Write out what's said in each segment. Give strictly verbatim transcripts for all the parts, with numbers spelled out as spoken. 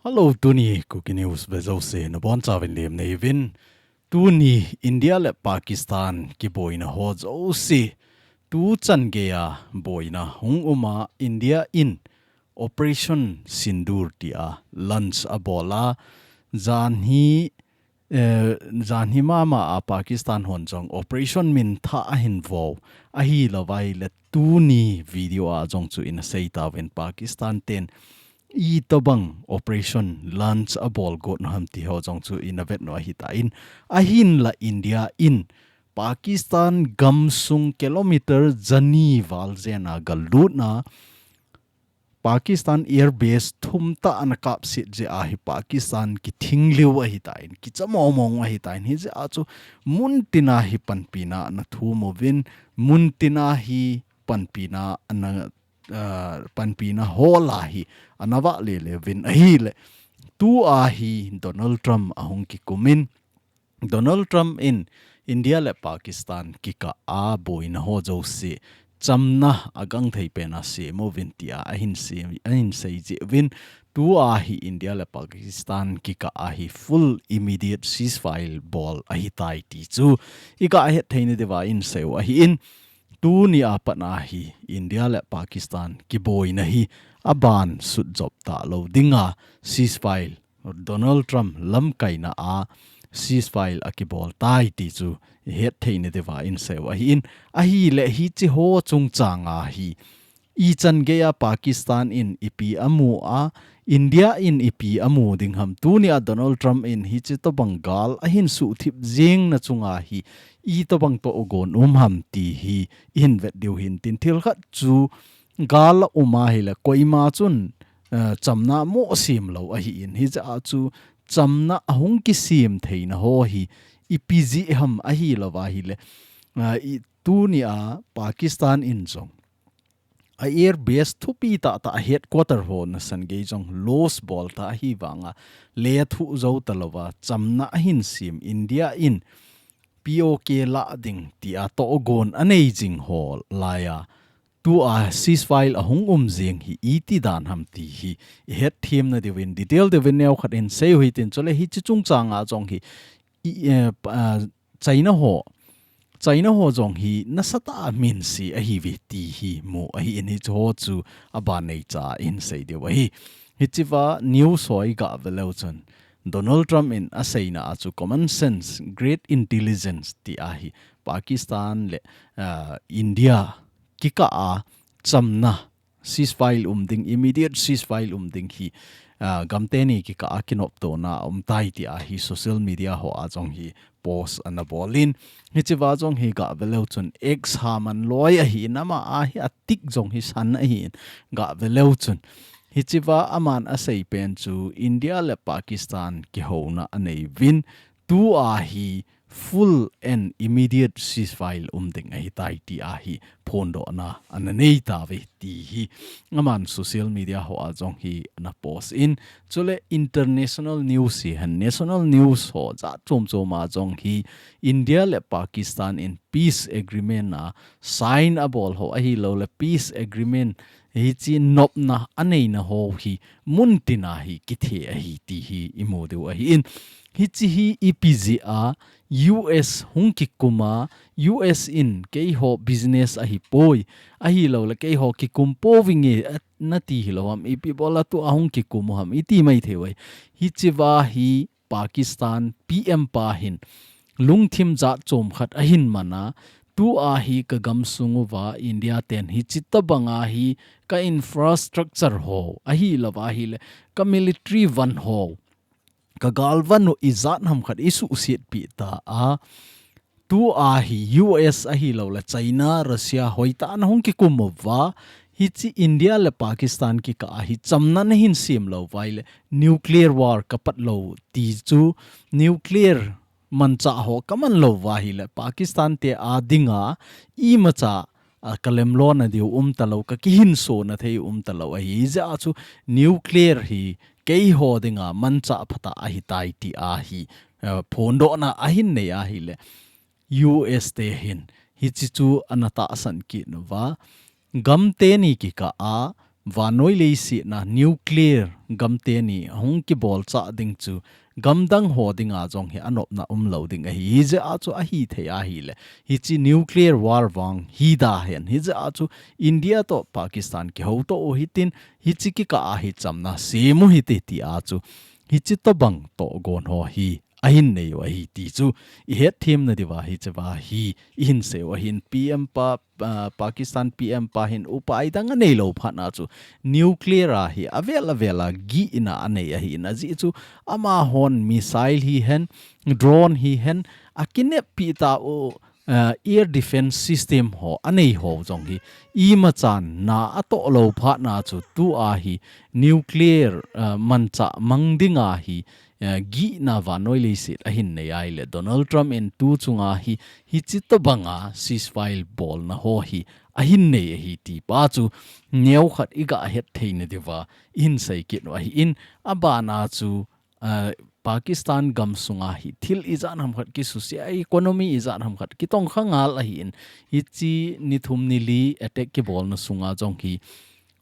Hello, tuni Kuki News ve jouse nabonchauvin lemna neiyuvin. Tuni India le Pakistan kiboina ho jouse, tuchan geiya boina hung uma, India in Operation Sindoor tia launch abol a, janhi, eh, janhi mama a Pakistan hon jong operation minthah ahin vo, ahilouva ahile tuni video a jong chu ina sei tauvin Pakistan ten itobang operation launch abol got u ham ti ho jong chu ina vet u ahitan, ahinla India in Pakistan gamsung kilometer jani val jen a galut na, Pakistan Air Base thum tah ana kapset jeh a hi Pakistan kithing lheh u ahitan, kicha mong mong u ahitan, hijeh a chu muntina hi panpina ana thum uvin, muntina hi panpina ana, ah, panpina hol a hi ana vah lele uvin ahile. Tua hi Donald Trump ahung kikum in, Donald Trump in India le Pakistan kikah a boina ho jouse chamna agangthei pen a sem uvin tia ahin sei, ahin sei jeh uvin, tua hi India le Pakistan kikah a hi full immediate ceasefire bol ahitai ti chu iga het thei nadiuva insei u ahin, tuni a pat a hi India le Pakistan kiboina hi aban sut jop talou dinga ceasefire Donald Trump lamkaina a ceasefire akibol tai ti chu ihet thei nadiuva insei u ahin, ahile hiche ho chungchang a hi ichan geiya Pakistan in ipi amu a, India in ipi amu ding ham, tuni a Donald Trump in hiche tobang gal ahin suhthip jing na chunga hi itobang tohgon um ham ti hi ihin vet diu hintin, thil khat chu gal a um ahile koima chun, eh, chamna mo sem lou ahin, hijeh a chu chamna ahung kisem theina ho hi ipi jeh ham ahilouva ahile, ah, i, tuni a Pakistan in jong a air base thupi tah tah a headquarter ho nasan gei jong loss bol ta ahi vanga lethuh jou talouva chamna ahin sem, India in P O K lah ding tia tohgon anei jing ho laiya tua ceasefire ahung um jing hi iti dan ham ti hi ihet them nadiuvin detail deuvin neokhat in sei u hitin, chule hiche chungchang a jong hi i, eh, pa, China ho, China ho jong hi nasatah a minse ahiuve ti hi mu ahin, hiche ho chu aban neicha in sei diu ahi. Hichea news ho iga ve leu chun Donald Trump in aseina a chu common sense, great intelligence tia hi Pakistan le, ah, India kikah a chamna ceasefire um ding, immediate ceasefire um ding hi, ah, gamteni kikah a kinoptona aum tai tia hi social media ho a jong hi post ana bol in, hichea jong hi ga ve leu chun X ha man loi ahin, ama a hi atik jong hi san ahin, ga ve leu chun hichea aman asei pen chu India le Pakistan kihouna anei uvin, tua hi full and immediate ceasefire um ding ahitai tia hi phondohna ana nei tauve ti hi aman social media ho a jong hi ana post in, chule international news hihen national news ho jat chom chom a jong hi India le Pakistan in peace agreement a sign abol ho ahilouleh peace agreement hiche nopna aneina ho hi muntina hi kithe ahi ti hi imu diu ahin, hiche hi ipi jeh a U S hung kikum a, U S in keiho business ahipoi, ahilouleh keiho kikum pouvinge nati hilou ham, ipi bola tua hung kikum u ham, iti mai thei uve. Hichea hi Pakistan P M pa hin lungthim jat chom khat ahin man a, tua hi ka gamsung uva India ten hiche tobang a hi ka infrastructure ho, ahilouva ahileh ka military van ho, ka galvan u ijat ham khat isuhset peh ta a, tua hi U S ahilouleh China, Russia hoitah in ahung kikum uva, hiche India le Pakistan kikah a hi chamna nahin sem lou uva ahileh nuclear war ka pat lou ti chu, nuclear manchah ho ka man lou uva ahileh Pakistan te a dinga imacha a, ka lemlona diu um talou, ka kihinsona thei um talou ahi. Hijeh a chu nuclear hi keiho dinga manchah phatah ahitai tia hi, eh, phondohna ahin nei ahileh U S te hin hiche chu ana tahsan kit uva. Gamteni kikah a vannoi leiset a nuclear gam teni ahung kibolchah ding chu gamdang ho dinga jong hi anopna umlou ding ahi. Hijeh a chu ahithei ahile, hiche nuclear war vang hi da hen. Hijeh a chu India toh Pakistan kihouto u hitin, hiche kikah a hi chamna sem u hite ti a chu, hiche tobang tohgon ho hi ahin nei u ahi ti chu ihet themna diuva hichea hi ihin sei u ahin. P M pa, ah, Pakistan P M pa hin upai dang aneilou phat a chu nuclear a hi avel avel a gihna anei ahin, ajeh chu amahon missile hihen, drone hihen, akineppi tauva, ah, air defense system ho anei ho jong hi imachan na atoh lou phat a chu tua hi nuclear, ah, manchah mang dinga hi, ah, gihna vannoi leiset ahin nei ahile, Donald Trump in tu chunga hi, hiche tobanga ceasefire bolna ho hi ahin nei ahi ti pa chu neokhat iga het theina diuva ihin sei kit u ahin. Abana chu, ah, Pakistan gam sunga hi thil ijat ham khat kisuse a, economy ijat ham khat kitongkha ngal ahin. Hiche ni thum ni li attack kibolna sunga jong hi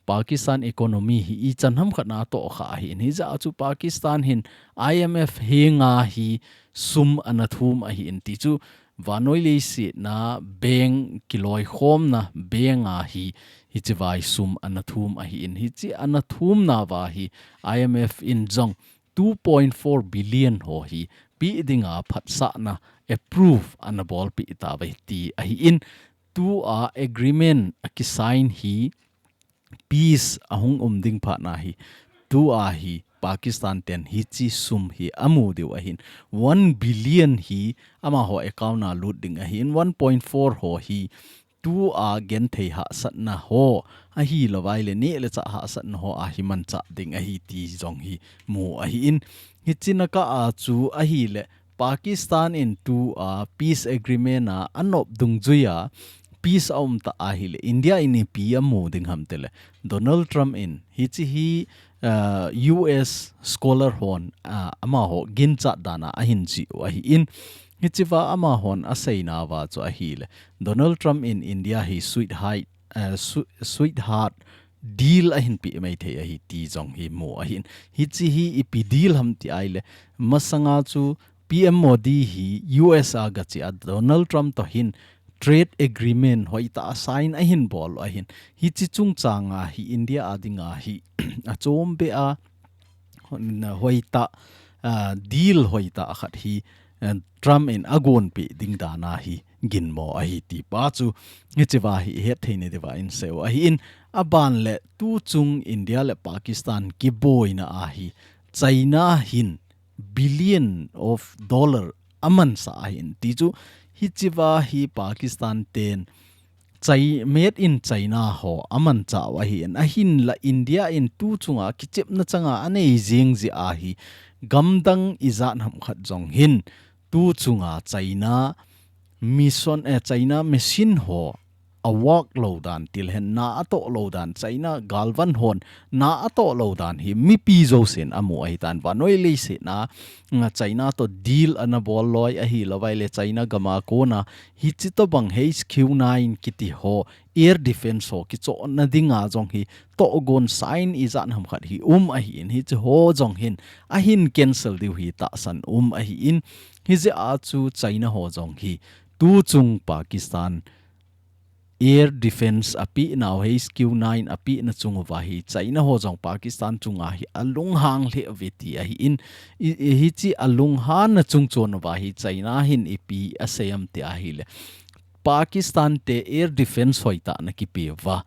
Pakistan economy hi ichan ham khat na atohkha ahin. Hijeh a chu Pakistan hin I M F henga hi sum ana thum ahin ti chu vannoi leiset a bank kiloikhomna bank a hi hichea hi sum ana thum ahin. Hiche ana thumna uva hi I M F in jong two point four billion ho hi pe dinga phatsahna approve ana bolpeh tauve ti ahin. Tua agreement akisign hi peace ahung um ding phat a hi, tua hi Pakistan ten hiche sum hi amu diu ahin. One billion hi amaho account a lut ding ahin, one point four ho hi tua genthei hahsatna ho ahilou vaile neh le chah hahsatna ho a hi manchah ding ahi ti jong hi mu ahin. Hiche na kah a chu ahile Pakistan in tua peace agreement a anop dungjuia peace aum ta ahile India in ipi amu ding ham tile, Donald Trump in hiche hi, ah, U S scholar hon, ah, amaho ginchat dan a ahin jih u ahin. Hichea amahon aseina uva chu ahile, Donald Trump in India hi sweetheart, ah, swe-, sweetheart deal ahin pe mai thei ahi ti jong hi mu ahin. Hiche hi ipi deal ham ti ahile, masanga chu P M Modi hi U S a gache a Donald Trump toh hin trade agreement hoitah a sign ahin bol u ahin. Hiche chungchang a hi India a dinga hi achom beh a, na hoitah, ah, deal hoitah khat hi, eh, Trump in agonpeh ding dan a hi ginmo ahi ti pa chu hichea hi ihet theina diuva ihin sei u ahin. Aban le tu chung India le Pakistan kiboina a hi China hin billion of dollar amansah ahin ti chu hichea hi Pakistan ten Chi-, made in China ho amanchah u ahin, ahinla India in tu chunga kichepna changa anei jing jeh a hi gamdang ijat ham khat jong hin tu chunga China mission, eh, China machine ho a work lou dan, tilhen na atoh lou dan, China galvan hon na atoh lou dan hi mipi jousen amu ahitan. Vannoi leiset a, nga China toh deal ana bol loi ahilou vaile China gam a kona hiche tobang H Q nine kiti ho air defense ho kichohna dinga jong hi tohgon sign ijat ham khat hi um ahin, hiche ho jong hin ahin cancel diu hi tahsan um ahin. Hijeh a chu China ho jong hi tu chung Pakistan air defense apeh nau, H Q nine apeh na chung uva hi China ho jong Pakistan chunga hi alunghang lheh uve ti ahin, i, i, hiche alunghanna chungchon uva hi China hin ipi asei em ti ahile, Pakistan te air defense hoitah na kipe uva,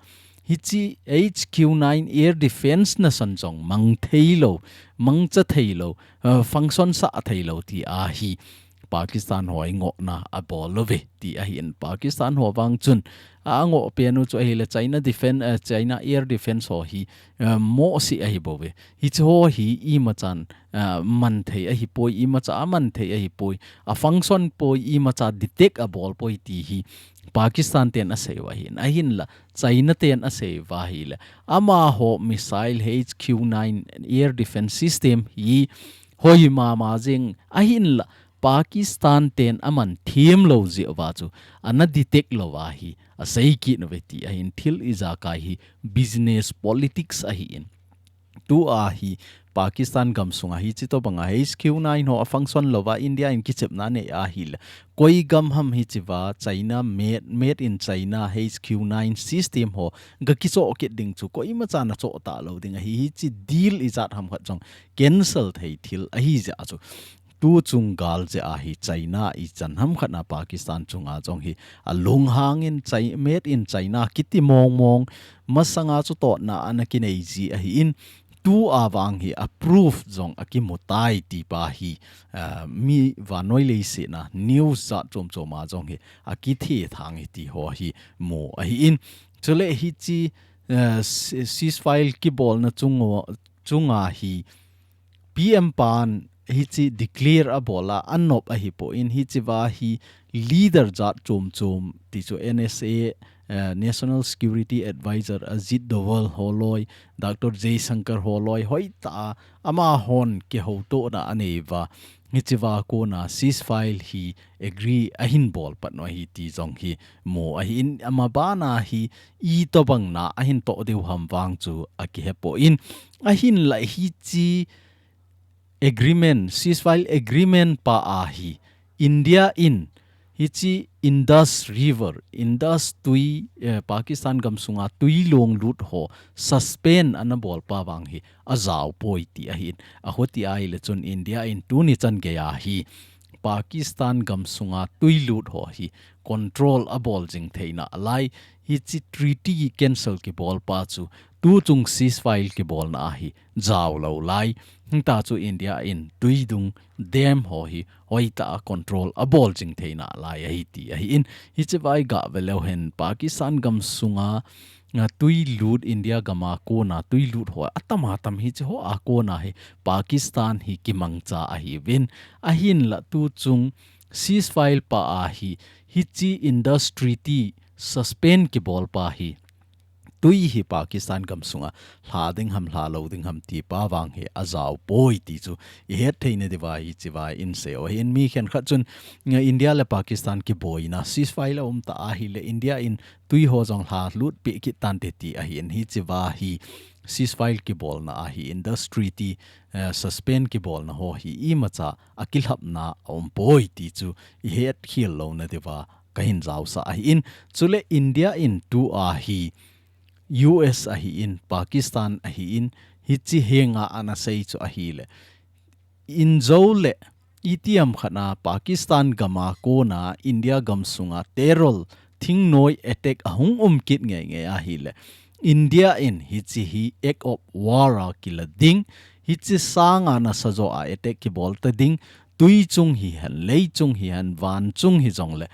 hiche H Q nine air defense nasan jong mang theilou, mangcha theilou, uh, function sah theilou ti ahi. Pakistan ho hi ngohna abol uve ti ahin. Pakistan ho vang chun a, angoh pen u chu ahile China defense, eh, China air defense ho hi, eh, mohseh ahi bouve. Hiche ho hi imachan, eh, man thei ahipoi, imacha aman thei ahipoi, a function poi, imacha detect abol poi ti hi Pakistan ten asei u ahin. Ahinla China ten asei uva ahile, amaho missile H Q nine air defense system hi hoi mama jing ahinla Pakistan ten aman them lou jeh uva chu ana detect lou ahi, asei kit uve ti ahin, thil ijakai hi business politics ahin. Tua hi Pakistan gamsunga hichi tobanga H Q nine ho a function louva India in kichepna anei ahile, koi gam ham hichiva China made, made in China H Q nine system ho ga kichoh kit ding chu koima chan achoh talou ding ahi, hichi deal ijat ham khat jong cancel thei thil ahi jeh a chu. Tu chung gal jeh a hi China ichan ham khat na Pakistan chunga jong hi alunghang in Chi-, made in China kiti mong mong masanga chu totna ana kinei ji ahin, tua vang hi a proof jong akimu tai ti pa hi, ah, mi vannoi leiset a news jat chom chom a jong hi akithethang hi ti ho hi mu ahin. Chule hichi, ah, ce-, ceasefire kibolna chungo-, chunga hi P M pan hichi declare abol a, anop ahipon hichiva hi leader jat chom chom ti chu N S A, eh, National Security Advisor Ajit Doval holoi, Doctor Jaishankar holoi, hoitah a amahon kihoutohna aneiuva, hichiva kona ceasefire hi agree ahin bol pat u ahi ti jong hi mu ahin, ama bana hi itobang na ahin toh diu ham vang chu akihepon, ahinla hichi agreement, ceasefire agreement pa a hi India in hichi Indus River, Indus tui, eh, Pakistan gamsunga tui long lut ho suspend ana bol pa vang hi ajao poi ti ahin. Ahuti ahile chun India in tuni chan geiya hi Pakistan gamsunga tui lut ho hi control abol jing theina lai, hichi treaty cancel kibol pa chu tu chung ceasefire kibolna a hi jao lou lai. Hita chu India in tui dung dam ho hi hoitah a control abol jing theina lai ahi ti ahin. Hichiva iga ve leu hen Pakistan gamsunga, ah, tui lut India gama kona tui lut ho atam atam hichi ho a kona hi Pakistan hi kimangcha ahiuvin. Ahinla tu chung ceasefire pa a hi hichi Indus treaty suspend kibol pa hi tui hi Pakistan gamsunga lha ding ham lha lou ding ham ti pa vang hi ajao poi ti chu ihet theina diuva hichiva insei u ahin. Mi khenkhat chun, nga, India le Pakistan kiboina ceasefire la um ta ahile India in tui ho jong lha lut peh kit tante ti ahin, hichiva hi ceasefire kibolna a hi Indus treaty, eh, suspend kibolna ho hi imacha akilhapna aum poi ti chu ihet khel louna diuva kahin jaosah ahin. Chule India in tua hi U S ahin, Pakistan ahin, hichi henga ana sei chu ahile, injo le itiham khat na Pakistan gama kona India gamsunga terror thingnoi attack ahung um kit ngei ngei ahile, India in hichi hi act of war a kila ding, hichi sanga nasa jo a attack kibol ta ding, tui chung hihen, lei chung hihen, van chung hijongle,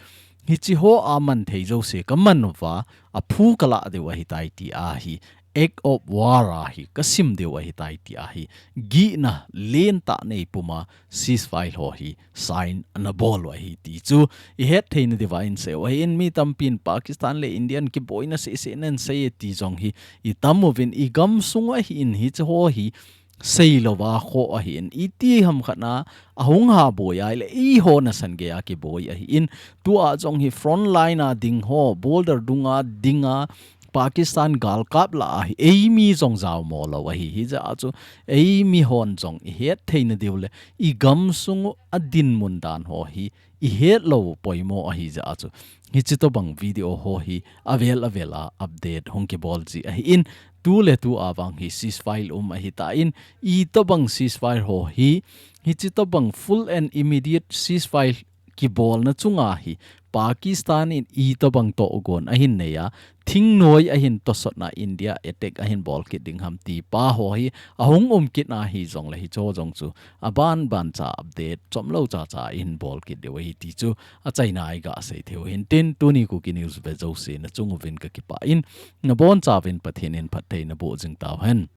hichi ho a man thei jouse kaman uva, aphu kalah diu ahitai ti a hi, act of war a hi kasim diu ahitai ti a hi, gihna lentah nei puma ceasefire ho hi sign ana bol u ahi ti chu ihet theina diuva insei u ahin. Mi tampin Pakistan le India in kiboina seh seh nan sei e ti jong hi itam uvin, igamsung ahin hichi ho hi seilouva kho ahin, itiham khat na ahung ha boi ahile eiho nasan geiya kiboi ahin, tua jong hi front line a ding ho, border dunga dinga Pakistan galkap lah a hi eimi jong jaomo lou ahi, hijeh a chu eimi hon jong ihet theina diu le igamsung u adinmun dan ho hi ihet lou poimo ahi jeh a chu hichi tobang video ho hi avel avel a update hung kibol ji ahin, tu le tua vang hi ceasefire um ahitan, itobang ceasefire ho hi, hichi tobang full and immediate ceasefire kibolna chunga hi Pakistan in itobang tohgon ahin neiya, thingnoi ahin tosotna India attack ahin bol kit ding ham ti pa ho hi ahung um kit na hijongle hicho jong chu aban ban cha update chomlou cha cha ihin bol kit diu ahi ti chu achaina iga sei thei u hintin, tuni Kuki News ve jouse nachung uvin kakipah in, nabonchauvin Pathen in phatthei naboh jing tauhen.